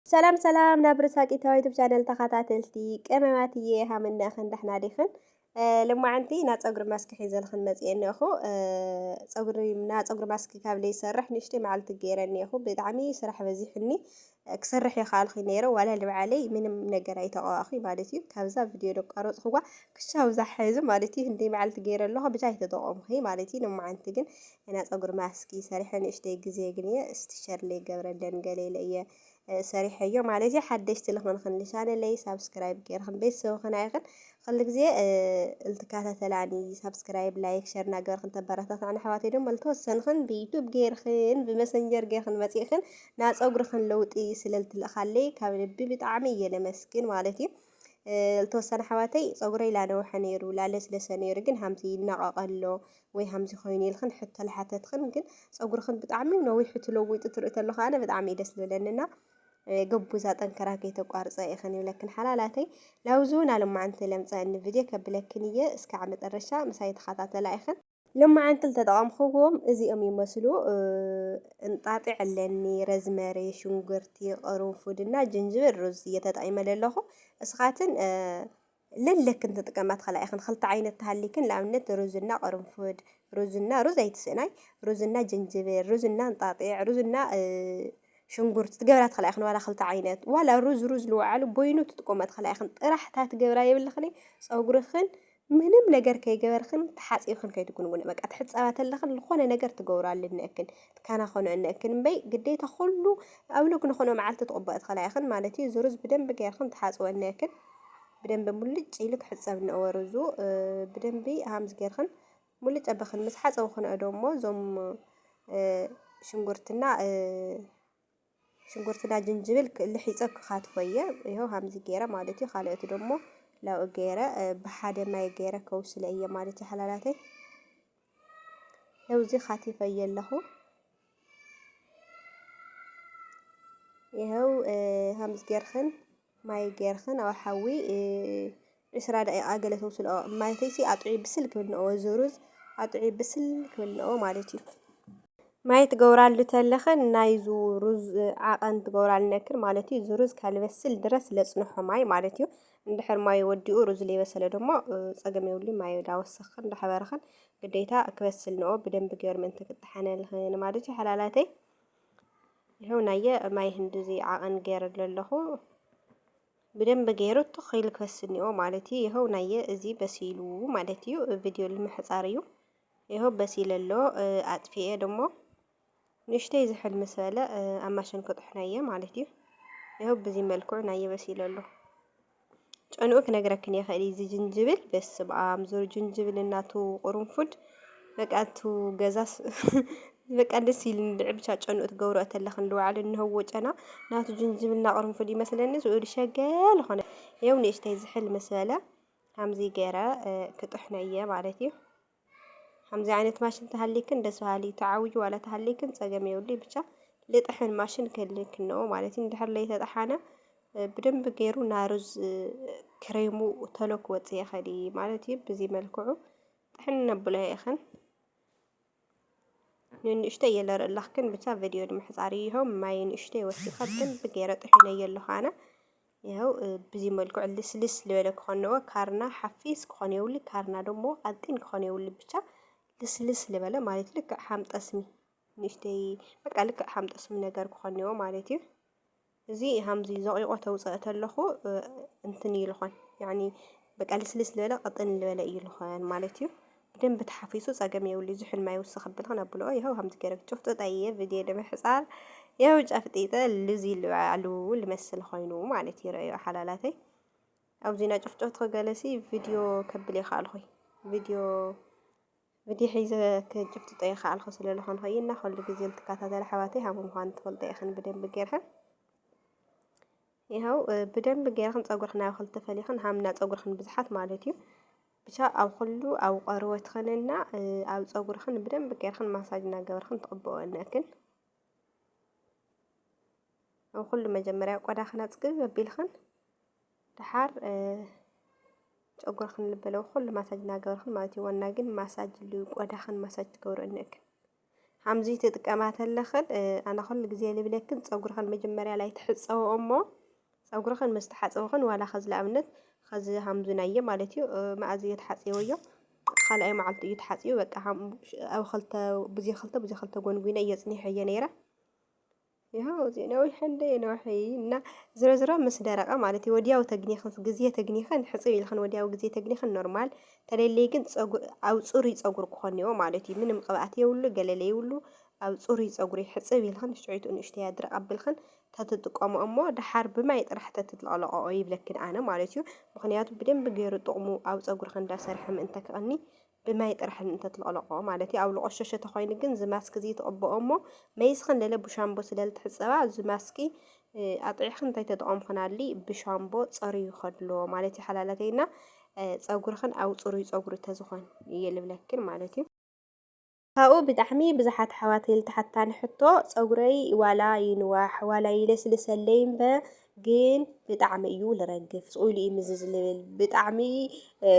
ሰላም ሰላም ናብ ርሳቂታዊ ዩቱብ ቻነል ተኸታተልቲ ቀመማትዬ ሃምና ክንዳሕና ዲኽን? ሎማዓንቲ ና ፀጉሪ ማስክ ሒዘልኽን መፅኤ እኒኹ። ፀጉሪ ና ፀጉሪ ማስክ ካብ ለይሰርሕ ንእሽተይ መዓልቲ ገይረ እኒኹ። ብጣዕሚ ስራሕ በዚሕኒ። ክሰርሕ ይኸኣልኩ ነይረ ዋላ ልብዓለይ ምንም ነገር ኣይተቐባእኹ ማለት እዩ። ካብዛ ቪድዮ ደቋረፅኽዋ ክሻው ዛሓ እዚ ማለት እዩ። ክንደይ መዓልቲ ገይረ ኣለኹ ብቻ ኣይተጠቐምኹ ማለት እዩ። ሎማዓንቲ ግን እና ፀጉሪ ማስክ ሰሪሐ ንእሽተይ ግዜ ግን እየ እስቲ ሸር ለይገብረለን ገለ ኢለ እየ ሰሪሐዮ ማለት እዩ። ሓደሽቲ ልኽን ቻነለይ ሳብስክራይብ ገይርኽን ቤተሰብ ኽና ኢኽን። ኩሉ ግዜ ልትከታተላኒ ሳብስክራይብ ላይክ ሸር እናገበርኽን ተበረታትዓኒ ኣሕዋተይ ደሞ ልተወሰንኽን ብዩቱብ ገይርኽን ብመሰንጀር ገይርኽን መፂእኽን ናፀጉርኽን ለውጢ ስለልትልእኻለይ ካብ ልቢ ብጣዕሚ እየ ለመስግን ማለት እዩ። ልተወሰነ ኣሕዋተይ ፀጉረይ ላነውሐ ነይሩ ላለስለሰ ነይሩ ግን ሃምዚ ይናቐቐ ኣሎ ወይ ሃምዚ ኮይኑ ኢልኽን ሕቶ ልሓተትኽን ግን ፀጉርኽን ብጣዕሚ ነዊሑ ትለዊጡ ትርኢ ተለኹ ኣነ ብጣዕሚ እዩ ደስ ልብለንና። ገቡዛ ጠንከራ ከይተቋርፀ ኢኽን ይብለክን ሓላላተይ። ላውዚ እውን ኣሎማዓንቲ ለምፀኒ ቪድዮ ከብለክን እየ እስካዕ መጠረሻ ምሳይ ተኸታተላ ኢኽን። ሎማዓንቲ ልተጠቐምኽዎም እዚኦም ይመስሉ። እንጣጢዕ ኣለኒ ረዝመሪ ሽንጉርቲ ቅርንፉድና ጅንጅብል ሩዝ እየ ተጠቒመ ለለኹ። እስኻትን ለለክን ትጥቀማ ትኽእላ ኢኽን ክልተ ዓይነት ተሃሊክን ንኣብነት ሩዝና ቅርንፉድ ሩዝና ሩዝ ኣይትስእናይ ሩዝና ጅንጅብል ሩዝና እንጣጢዕ ሩዝና ሽንጉርቲ ትገብራ ትኽእላ ኢኽን ዋላ ክልተ ዓይነት ዋላ ሩዝ ሩዝ ልወዓሉ ቦይኑ ትጥቀማ ትኽእላ ኢኽን ጥራሕ እታ ትገብራ የብልኽን ፀጉርኽን ምንም ነገር ከይገበርኽን ተሓፂብኽን ከይትጉንጉን በቃ ትሕፀባ ተለኽን ዝኾነ ነገር ትገብሩ ኣለነክን ትከናኸኑ እነክን እምበይ ግዴታ ኩሉ ኣብ ልግ ንኾነ መዓልቲ ትቕበኦ ትኽእላ ኢኽን ማለት እዩ ዝሩዝ ብደንብ ገይርኽን ትሓፅወ እነክን ብደንብ ሙልጭ ኢሉ ክሕፀብ እነኦ ሩዙ ብደንቢ ሃምዚ ገይርኽን ሙልጭ ኣበኽን ምስ ሓፀብኽን እዶ እሞ እዞም ሽንጉርትና ሽንጉርትና ጅንጅብል ልሒፀ ክኻትፎ እየ ይኸው ሃምዚ ገይረ ማለት እዩ ካልኦት ደሞ ላኡ ገይረ ብሓደ ማይ ገይረ ከውስለ እየ ማለት እዩ ሓላላተይ ይኸው እዚ ካቲፈ እየ ኣለኹ ይኸው ሃምዚ ገይርኽን ማይ ገይርኽን ኣብ ሓዊ ዕስራ ደቂቃ ገለ ተውስልኦ ማለተይሲ ኣጥዑይ ብስል ክብል ንኦ እዚ ሩዝ ኣጥዑይ ብስል ክብል ንኦ ማለት እዩ። ማይ ትገብራሉ ተለኽን ናይዙ ሩዝ ዓቐን ትገብራሉ ነክን ማለት እዩ። እዚ ሩዝ ካልበስል ድረስ ለጽንሖ ማይ ማለት እዩ። እንድሕር ማይ ወዲኡ ሩዝ ለይበሰለ ደሞ ጸገም የብሉ ማይ ዳወሰኽን እንዳሕበርኽን ግዴታ ክበስል ንኦ ብደንብ ገይሩ ምእንቲ ክጠሓነልኽን ማለት እዩ። ሓላላተይ ይኸው ናየ ማይ ህንድዚ ዓቐን ገይረ ኣለኹ። ብደንብ ገይሩ ትኽ ኢሉ ክበስል እኒኦ ማለት እዩ። ይኸው ናየ እዚ በሲሉ ማለት እዩ። ቪድዮ ንምሕፃር እዩ። ይኸው በሲለ ኣሎ ኣጥፊኤ ደሞ ንእሽተይ ዝሕል ምስ በለ ኣብ ማሽን ክጥሕነየ ማለት እዩ። ይኸው ብዚ መልክዑ ናየ በሲለ ኣሎ። ጨንኡ ክነግረክን ይኽእል እዩ። እዚ ጅንጅብል በስመኣም ዙር ጅንጅብል እናቱ ቅርንፉድ በቃ እቱ ገዛስ በቃ ደስ ኢሉ ንድዒ ብቻ ጨንኡ ትገብሮ እተለኽን ልውዓል እንህዎ ጨና ናቱ ጅንጅብል እናቅርንፉድ ይመስለኒ ዝኡሉ ሸገል ኾነ የው ንእሽተይ ዝሕል ምስ በለ ከምዚ ገይረ ክጥሕኖ እየ ማለት እዩ። ከምዚ ዓይነት ማሽን ተሃሊክን ደስ በሃሊ ተዓውዩ ዋላ ተሃሊክን ጸገም የብሉ ብቻ ልጥሕን ማሽን ክህልክን ነው ማለት እዩ። እንድሕር ለይተጠሓነ ብደንብ ገይሩ ናሩዝ ክሬሙ ተሎ ክወጽእ ይኽእል እዩ ማለት እዩ። ብዚ መልክዑ ጥሕን ነብሎ ኢኽን። ንንእሽተይ እየ ለረላኽክን ብቻ ቪድዮ ንምሕጻር እዩ። ይኸው ማይ ንእሽተይ ወሲኻ ብደንብ ገይረ ጥሒነዮ ኣለኹ ኣነ። ይኸው ብዚ መልክዑ ልስልስ ልበለ ክኾን ነዎ። ካርና ሓፊስ ክኾን የብሉ፣ ካርና ደሞ ቀጢን ክኾን የብሉ። ብቻ ልስልስ ልበለ ማለት ልክዕ ሓምጠስሚ ንእሽተይ በቃ ልክዕ ሓምጠስሚ ነገር ክኾን ነዎ ማለት እዩ። እዚ ሃምዚ ዘቂቆ ተውፀእ ተለኹ እንትን እዩ ልኾን ያኒ በቃ ልስልስ ልበለ ቀጥን ልበለ እዩ ልኾን ማለት እዩ። ብደንብ ተሓፊሱ ፀገም የብሉ። ዝሑል ማይ ውስኽ ክብል ክነብልኦ ይኸው ሃምዚ ገይረ ጭፍጥጠ እየ ቪድዮ ንምሕፃር ይኸው ጨፍጢጠ ልዚ ልበዓሉ ልመስል ኮይኑ ማለት እዩ። ረእዮ ሓላላተይ ኣብዚና ጭፍጭፍቲ ክገለሲ ቪድዮ ከብል ይኸኣልኹይ ቪድዮ ቪድዮ ሒዘ ክጭፍጥጦ ይኸኣልኹ ስለ ዝኾንኹ እዩ እና ኩሉ ግዜ ልትከታተል ኣሕዋተይ ሃመ ምዃኑ ትፈልጦ ኢኽን ብደንቢ ገይርኽን። ይኸው ብደንቢ ገይርኽን ፀጉርኽን ኣብ ክልተ ፈሊኽን ሃምና ፀጉርኽን ብዙሓት ማለት እዩ። ብቻ ኣብ ኩሉ ኣብ ቆርበትኽን እና ኣብ ፀጉርኽን ብደንቢ ገይርኽን ማሳጅ እናገበርኽን ትቕብኦ እነክን። ኣብ ኩሉ መጀመርያ ቆዳኽን ኣፅግብ ኣቢልኽን ደሓር ጨጉርኽን ልበለው ኩሉ ማሳጅ እናገበርኽን ማለት እዩ። ዋና ግን ማሳጅ ቆዳኽን ማሳጅ ትገብሮ እነክን። ሃምዚ ትጥቀማ ተለኽን፣ እ፣ ኣነ ኩሉ ግዜ ልብለክን ጸጉርኽን መጀመርያ ላይ ትሕጸቦ እሞ፣ ጸጉርኽን ምስ ተሓጸብኽን ዋላ ኸዚ ንኣብነት ኸዚ ሃምዙናዮ ማለት እዩ፣ እ፣ መኣዝ እየ ተሓጽበዮ? ካልኣይ መዓልቲ እዩ ተሓጽዩ። በቃ ሃም-፣ ኣብ ኸልተ፣ ብዜ ኸልተ፣ ብዜ ኸልተ ጎንጉነ እየ ጽኒሐዮ ነይረ። ይኸው እዚ ነዊሕ እንደ ነውሒ እና ዝሮ ዝሮ ምስ ደረቐ ማለት እዩ። ወዲያው ተግኒኽን ግዜ ተግኒኽን ሕጽብ ኢልኽን ወዲያው ግዜ ተግኒኽን ኖርማል። ተለለይ ግን ጸጉ-፣ ኣብ ጽሩይ ጸጉር ክኾን እኒኦ ማለት እዩ። ምንም ቅብኣት የብሉ፣ ገለለ የብሉ። ኣብ ጽሩይ ጸጉሪ ሕጽብ ኢልኽን ሽዑ ንእሽተይ ኣድርቕ ኣቢልኽን ተትጥቀሙ እሞ ደሓር ብማይ ጥራሕ ተትለቕለቕኦ ይብለክን ኣነ ማለት እዩ። ምኽንያቱ ብደንቢ ገይሩ ጥቕሙ ኣብ ጸጉርኽን እንዳሰርሐ ምእንተ ክቕኒ ብማይ ጥራሕ እንተትለቕለቕኦ ማለት እዩ። ኣብ ልቆሸሸ ተኾይኑ ግን እዚ ማስክ እዚ ትቕብኦ እሞ መይስኽን ለለ ብሻምቦ ስለ ልትሕጸባ እዚ ማስኪ፣ እ፣ ኣጥዒኽን እንታይ ተጠቐምኽናሊ ብሻምቦ ጸርዩ ከድሎ ማለት እዩ። ሓላላተይና፣ እ፣ ጸጉርኽን ኣብ ጽሩይ ጸጉሪ ተዝኾን እየ ልብለክን ማለት እዩ። ካብኡ ብጣዕሚ ብዙሓት ኣሕዋተይ ልተሓታኒ ሕቶ፣ ጸጉረይ ዋላ ይንዋሕ ዋላ ይለስልሰለይ እምበር ግን ብጣዕሚ እዩ ልረግፍ፣ ስቕ ኢሉ እዩ ምዝዝ ልብል፣ ብጣዕሚ፣ እ፣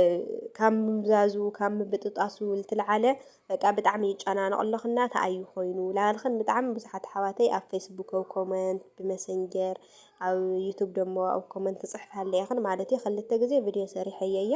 ካብ ምምዛዙ፣ ካብ ምብጥጣሱ ልትልዓለ፣ በቃ ብጣዕሚ ይጨናነቕ ኣለኹ እና ተኣዩ ኮይኑ ላልኽን ብጣዕሚ ብዙሓት ኣሕዋተይ ኣብ ፌስቡክ ኣብ ኮመንት፣ ብመሰንጀር፣ ኣብ ዩቱብ ደሞ ኣብ ኮመንት ትጽሕፋለይ ኢኽን ማለት እዩ። ክልተ ግዜ ቪድዮ ሰሪሐዮ እየ።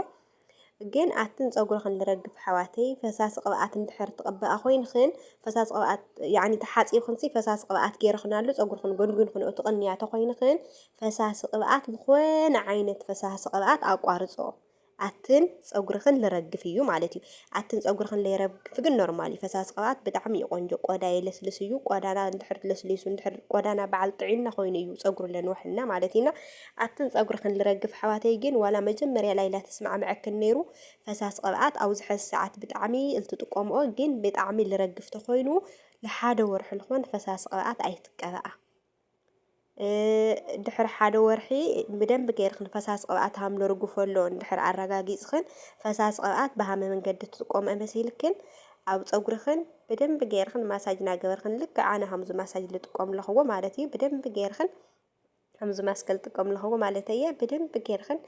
ግን ኣትን ጸጉርኽን ልረግፍ ኣሕዋተይ፣ ፈሳሲ ቅብኣት እንድሕር ትቕብኣ ኮይንኽን፣ ፈሳሲ ቅብኣት፣ ያዕኒ ተሓጺብኽንሲ ፈሳሲ ቅብኣት ገይርኽናሉ ጸጉርኽን ጎንጒንኽንኦ ትቕንያ ተኾይንኽን፣ ፈሳሲ ቅብኣት፣ ዝኾነ ዓይነት ፈሳሲ ቅብኣት ኣቋርጽኦ። ኣትን ጸጉርኽን ልረግፍ እዩ ማለት እዩ። ኣትን ጸጉርኽን ለይረግፍ ግን ኖርማል እዩ። ፈሳሲ ቅብኣት ብጣዕሚ እዩ ቆንጆ፣ ቆዳ የለስልስ እዩ። ቆዳና እንድሕር ለስሊሱ፣ እንድሕር ቆዳና በዓል ጥዒና ኮይኑ እዩ ጸጉሩ ለንወሐልና ማለት ኢና። ኣትን ጸጉርኽን ልረግፍ ኣሕዋተይ ግን ዋላ መጀመርያ ላይ ላተስማዕምዐክን ነይሩ፣ ፈሳሲ ቅብኣት ኣብዚ ሕዚ ሰዓት ብጣዕሚ ልትጥቀምኦ፣ ግን ብጣዕሚ ልረግፍ ተኾይኑ ልሓደ ወርሒ ልኾን ፈሳሲ ቅብኣት ኣይትቀብኣ። እ፣ ድሕሪ ሓደ ወርሒ ብደንቢ ገይርኽን ፈሳሲ ቅብኣት ሃም ልርግፎ ኣሎ እንድሕር ኣረጋጊጽኽን፣ ፈሳሲ ቅብኣት ብሃመ መንገዲ ትጥቀምኦ መሲልክን፣ ኣብ ጸጉርኽን ብደንቢ ገይርኽን ማሳጅ ናገበርኽን፣ ልክዕ ኣነ ሃምዚ ማሳጅ ልጥቀም ኣለኽዎ ማለት እዩ። ብደንቢ ገይርኽን ከምዚ ማስክ ልጥቀም ኣለኽዎ ማለት እየ። ብደንቢ ጌርኽን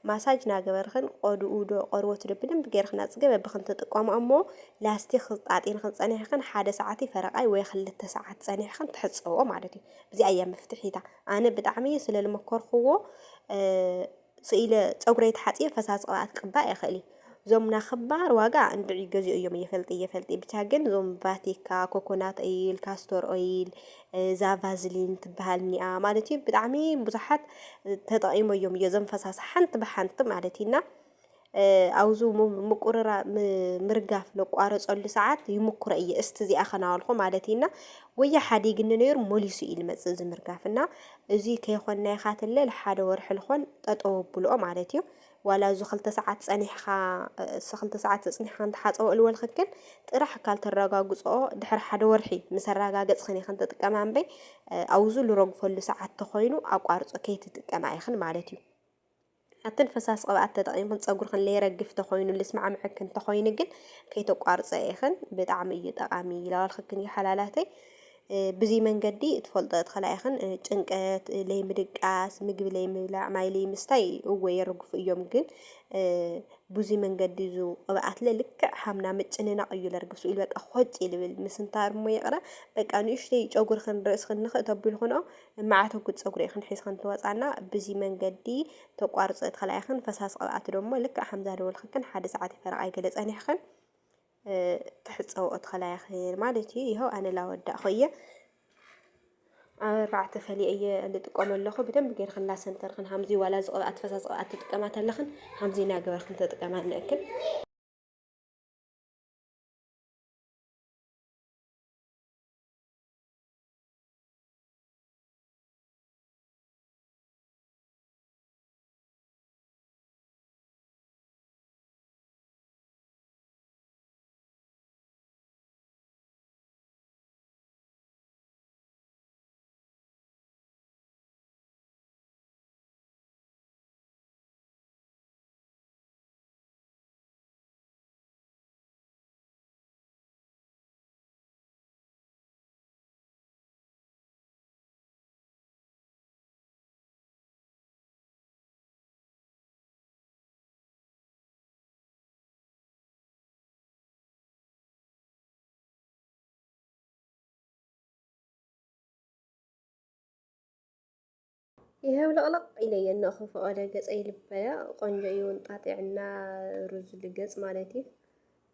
ማሳጅ ናገበርኽን ቆድኡ ዶ ቆርበቱ ዶ ብደንቢ ጌርኽን ኣጽገበ ብኽን ትጥቀሙ እሞ ላስቲክ ክጣጢንኽን ጸኒሕኽን ሓደ ሰዓት ፈረቓይ ወይ ክልተ ሰዓት ጸኒሕኽን ትሕጸቦ ማለት እዩ። እዚኣ እያ መፍትሒታ። ኣነ ብጣዕሚ ስለ ልመከርኽዎ፣ እ፣ ስኢለ ጸጉረይ ተሓጺበ ፈሳሲ ቅብኣት ክቕባእ ይኽእል እዩ። እዞም ናኽባር ዋጋ እንድዒ ገዚኦ እዮም እየፈልጢ እየፈልጢ። ብቻ ግን እዞም ቫቲካ፣ ኮኮናት ኦይል፣ ካስቶር ኦይል፣ እዛ ቫዝሊን ትበሃል እኒኣ ማለት እዩ። ብጣዕሚ ብዙሓት ተጠቒሞ እዮም እዮ እዞም ፈሳሲ ሓንቲ ብሓንቲ ማለት እዩና። እ፣ ኣብዙ ሙ-፣ ምቁርራ-፣ ም-፣ ምርጋፍ ለቋረጸሉ ሰዓት ይምኩረ እየ። እስቲ እዚኣ ከናወልኮ ማለት እዩና። ወያ ሓዲግኒ ነይሩ መሊሱ እዩ ልመጽእ እዚ ምርጋፍ እና እዚ ከይኾን ናይ ኻትለ ልሓደ ወርሒ ልኾን ጠጠው ኣብልኦ ማለት እዩ። ዋላ እዚ ክልተ ሰዓት ጸኒሕኻ፣ እ፣ ክልተ ሰዓት ጸኒሕኻ እንተሓጸቦ እልወልኽክን ጥራሕ ካልተረጋግጾ ድሕሪ ሓደ ወርሒ ምስ ኣረጋገጽኽን ኢኽን ትጥቀማ እምበይ፣ እ፣ ኣብዙ ልረግፈሉ ሰዓት ተኾይኑ ኣቋርጾ ከይትጥቀማ ኢኽን ማለት እዩ። ኣትን ፈሳሲ ቅብኣት ተጠቒምክን ጸጉርኽን ለይረግፍ ተኾይኑ ልስማዕምዐክን ተኾይኑ ግን ከይተቋርጸ ኢኽን። ብጣዕሚ እዩ ጠቓሚ ኢለዋልኽክን እዩ ሓላላተይ። እ፣ ብዚ መንገዲ ትፈልጦ ትኽእላ ኢኽን። እ፣ ጭንቀት፣ እ፣ ለይምድቃስ፣ ምግቢ ለይምብላዕ፣ ማይ ለይምስታይ እወ የርግፉ እዮም ግን፣ እ፣ ብዙ መንገዲ እዚ ቅብኣት ለ ልክዕ ሃምና ምጭንናቕ እዩ ለርግፍ። ስኢሉ በቃ ኾጭ እዩ ልብል። ምስንታር እሞ ይቕረ፣ በቃ ንእሽተይ ጨጉርኽን ርእስኽን ንኽእ ተቢልኽንኦ፣ መዓተጉት ጸጉሪ ኢኽን ሒዝኽን ትወጻና። ብዚ መንገዲ ተቋርጾ እትኽእላ ኢኽን። ፈሳሲ ቅብኣት ደሞ ልክዕ ሃምዛ ደወልኽክን ሓደ ሰዓት ይፈረቕ ኣይገለ ጸኒሕኽን፣ እ፣ ትሕጸብኦ ትኽእላ ኢኽን ማለት እዩ። ይኸው ኣነ ላወዳእኹ እየ። ኣብ ኣርባዕተ ፈሊየ እየ ልጥቀሞ ኣለኹ። ብደንብ ጌርክን ላሰንተርክን ሃምዚ ዋላ እዚ ቅብኣት ፈሳሲ ቅብኣት ትጥቀማ ተለኽን ሃምዚ እናገበርክን ተጥቀማ ንእክል። ይሄው ለቕለቕ ኢለየ እነኹ ፈቐደ ገጸይ ልበያ ቆንጆ እዩ። እንጣጢዕና ሩዝ ልገጽ ማለት እዩ።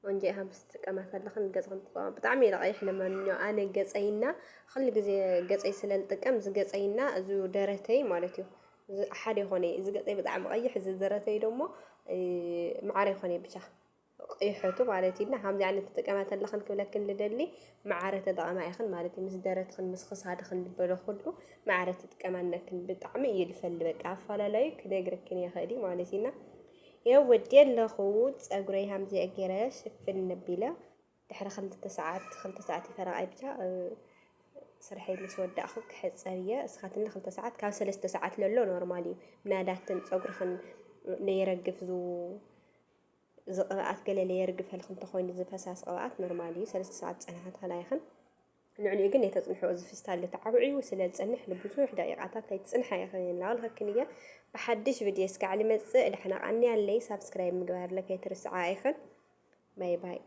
ቆንጆ ኢኻ ምስ ትጥቀማ ከለኽን ገጽኽን ትጥቀማ ብጣዕሚ እዩ ለቐይሕ። ለማንኛው ኣነ ገጸይና ኩሉ ግዜ ገጸይ ስለ ልጥቀም እዚ ገጸይና እዚ ደረተይ ማለት እዩ። እዚ ሓደ ይኾነ እዚ ገጸይ ብጣዕሚ ቀይሕ፣ እዚ ደረተይ ደሞ ማዕረ ይኾነ ብቻ። ቀይሖቱ ማለት እዩ። እና ከምዚ ዓይነት ትጥቀማ ተለኽን ክብለክን ልደሊ ማዕረ ተጠቐማ ኢኽን ማለት እዩ። ምስ ደረትኽን ምስ ክሳድኽን ልበሎ ኩሉ ማዕረ ትጥቀማ እነክን ብጣዕሚ እዩ ልፈሊ። በቃ ኣፈላለዩ ክነግረክን እየ ከዲ ማለት እዩ። እና ይኸው ወዲ ኣለኹ ጸጉረይ ከምዚ ገይረ ሽፍን ነቢለ ድሕሪ ክልተ ሰዓት፣ ክልተ ሰዓት ይፈረቓይ ብቻ፣ እ፣ ስርሐይ ምስ ወዳእኹ ክሕጸብ እየ። እስኻትኒ ክልተ ሰዓት፣ ካብ ሰለስተ ሰዓት ለሎ ኖርማል እዩ። ምናዳትን ጸጉርኽን ለየረግፍ ዝ-፣ ዝቕብኣት ገለ ለየርግፈልክ እንተኾይኑ ዝፈሳስ ቅብኣት ኖርማል እዩ። ሰለስተ ሰዓት ጸንሓት ከላይኽን ንዕሊኡ ግን የተጽንሕኦ እዚ ፍስታል ተዓብዕዩ ስለ ዝጸንሕ ንብዙሕ ደቂቓታት ኣይትጽንሓ ኢኽን እናበልኸክን እየ። ብሓድሽ ቪድዮ እስካዕ ልመጽእ ድሕና ቃኒ ኣለይ። ሳብስክራይብ ምግባር ለከይትርስዓ ኢኽን። ባይ ባይ።